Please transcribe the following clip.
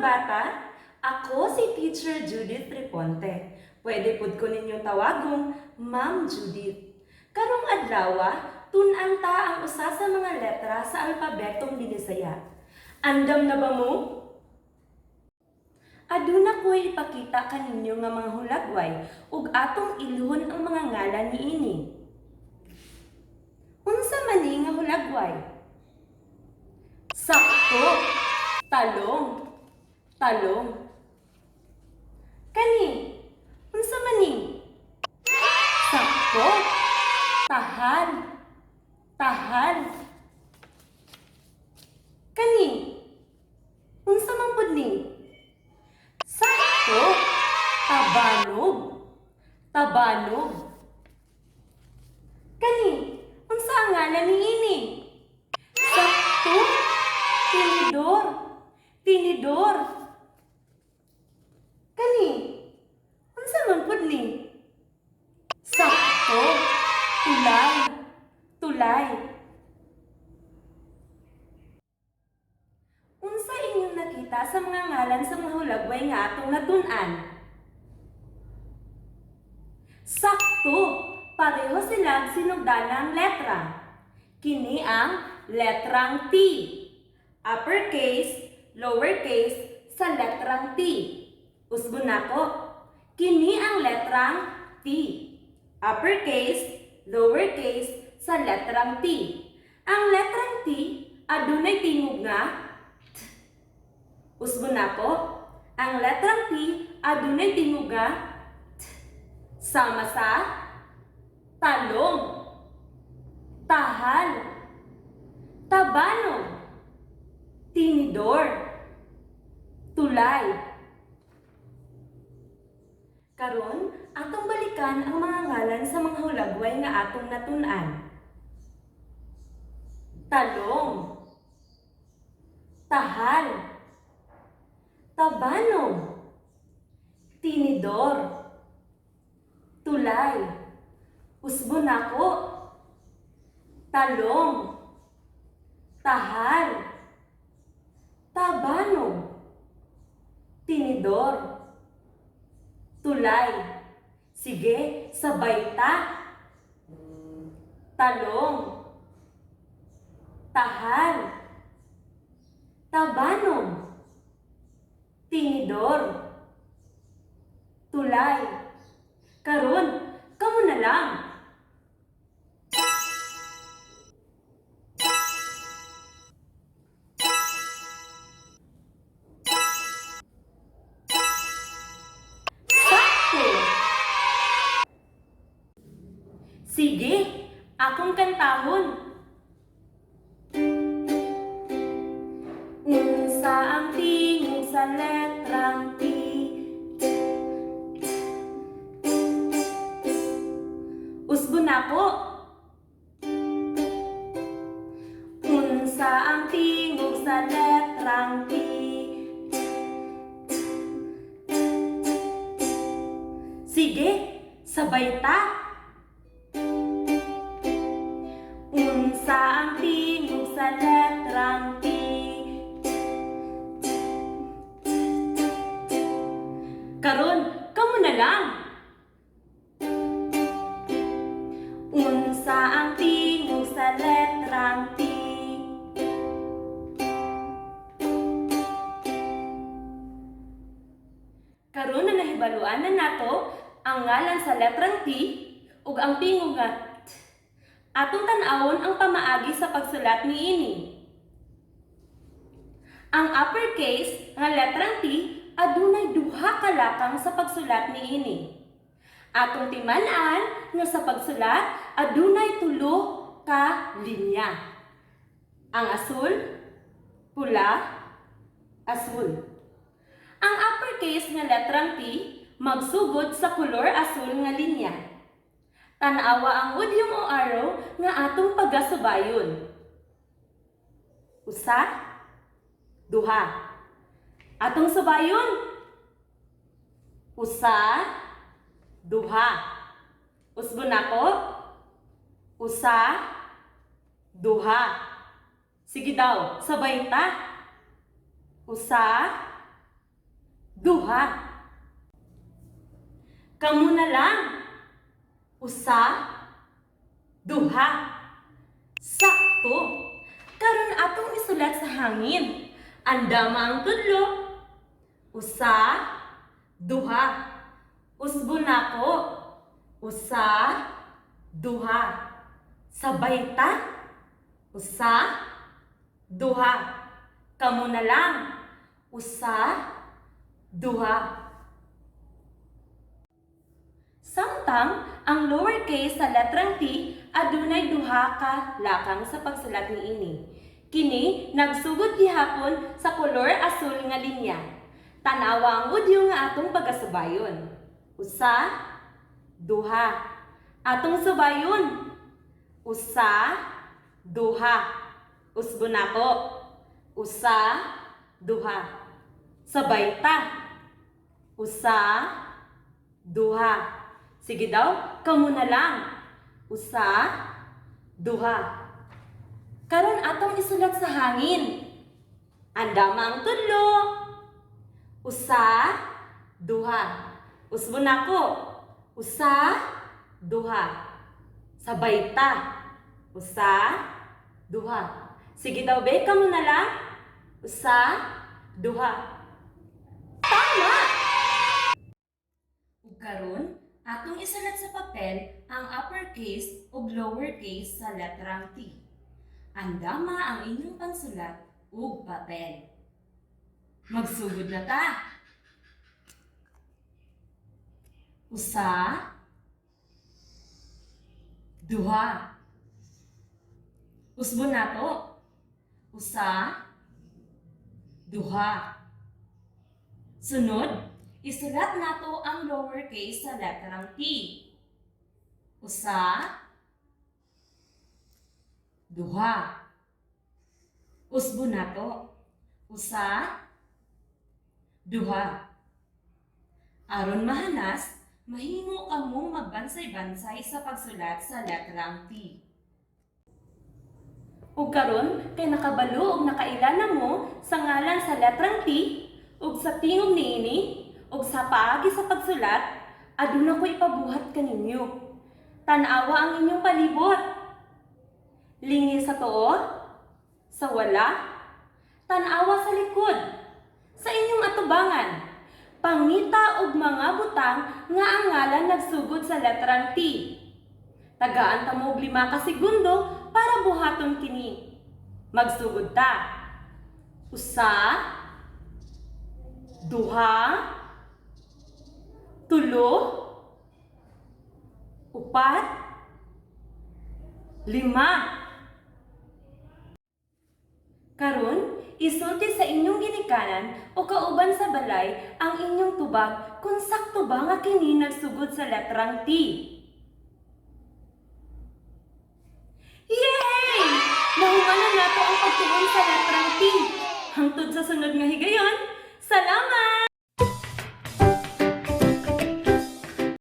Bata! Ako si Teacher Judith Reponte. Pwede pud ko ninyong tawagong Ma'am Judith. Karong adlawa, tun-an ta ang usa sa mga letra sa alpabetong Binisaya. Andam na ba mo? Aduna ko'y ipakita kaninyo nga mga hulagway ug atong ilhon ang mga ngalan niini. Unsa man ni nga hulagway? Sakto! Talong! Talong! Kani, unsa man ni? Sakto! Tahal! Tahal! Kani, unsa man pud ni? Sakto! Tabanog! Tabanog! Kani, unsa ang ngalan niini? Sakto! Tinidor! Tinidor! Kani, unsa man pud ni? Sakto! Tulay! Tulay! Unsa inyong nakita sa mga ngalan sa mga hulagway nga atong natun-an? Sakto! Pareho silang sinugdanang letra. Kini ang letrang T. Uppercase, lowercase sa letrang T. Usbon nako. Kini ang letrang T. Uppercase, lowercase sa letrang T. Ang letrang T adunay tingog nga T. Usbon nako. Ang letrang T adunay tingog nga T. Sama sa talong, tahal, tabanog, tinidor, tulay. Karon, atong balikan ang mga ngalan sa mga hulagway nga atong natun-an. Talong, tahal, tabanog, tinidor, tulay. Usbon nako. Talong, tahal, tabanog, tinidor, tulay. Sige, sabay ta. Talong, tahal, tabanog, tinidor, tulay. Karon, kamo na lang. Sakto! Sige, akong kantahon. Unsa ang tingog sa letrang T? Usbon nako. Unsa ang tingog sa letrang T? Sige, sabay ta. Unsa ang tingog sa letrang T? Karon, kamo na lang. Unsa ang tingog sa letrang T? Karon na nahibaluan na nato ang ngalan sa letrang T ug ang tingog nga T. Atong tan-awon ang pamaagi sa pagsulat niini. Ang uppercase nga letrang T adunay duha ka lakang sa pagsulat niini. Atong timan-an nga sa pagsulat adunay tulo ka linya. Ang asul, pula, asul. Ang uppercase nga letrang T magsugod sa kolor asul nga linya. Tan-awa ang udyong o arrow nga atong pagasubayon. Usa, duha. Atong subayon. Usa, duha. Usbon nako. Usa, duha. Sige daw, sabay ta. Usa, Duha. Kamo na lang. Usa, duha. Sakto. Karon atong isulat sa hangin. Andama ang tudlo. Usa, duha. Usbo nako. Usa, duha. Sabay ta. Usa, duha. Kamo na lang. Usa, duha. Samtang ang lowercase sa letrang T adunay duha ka lakang sa pagsulat niini. Kini nagsugod gihapon sa kolor asul nga linya. Tan-awa ang audio nga atong pagasubayon. Usa, duha. Atong subayon. Usa, duha. Usbo nako. Usa, duha. Sabay ta. Usa, duha. Sige daw, kamo na lang. Usa, duha. Karon atong isulat sa hangin. Andama ang tudlo. Usa, duha. Usbo nako. Usa, duha. Sabay ta. Usa, duha. Sige daw be, kamo na lang. Usa, duha. Tama! Ug karon, atong isulat sa papel ang uppercase ug lowercase sa letrang T. Andama ang inyong pansulat ug papel. Magsugod na ta. Usa, duha. Usbo nato. Usa, duha. Sunod, isulat nato ang lowercase sa letrang T. Usa, duha. Usbo nato. Usa, duha. Aron mahanas, mahimo kamong magbansay-bansay sa pagsulat sa letrang T. Ug karon kay nakabalo og nakaila na mo sa ngalan sa letrang T ug sa tingog niini ug sa paagi sa pagsulat, aduna ko ipabuhat kaninyo. Tan-awa ang inyong palibot. Lingi sa tuo, sa wala, tan-awa sa likod, sa inyong atubangan. Pangita og mga butang nga ang ngalan nagsugod sa letrang T. Tagaan ta mo og 5 ka segundo para buhaton kini. Magsugod ta. Usa, duha, tulo, upat, lima. Karon, isulti sa inyong ginikanan o kauban sa balay ang inyong tubag kung sakto ba nga kini nagsugod sa letrang T. Yay! Nahumanan nato ang pagtuon sa letrang T. Hangtod sa sunod nga higayon, salamat!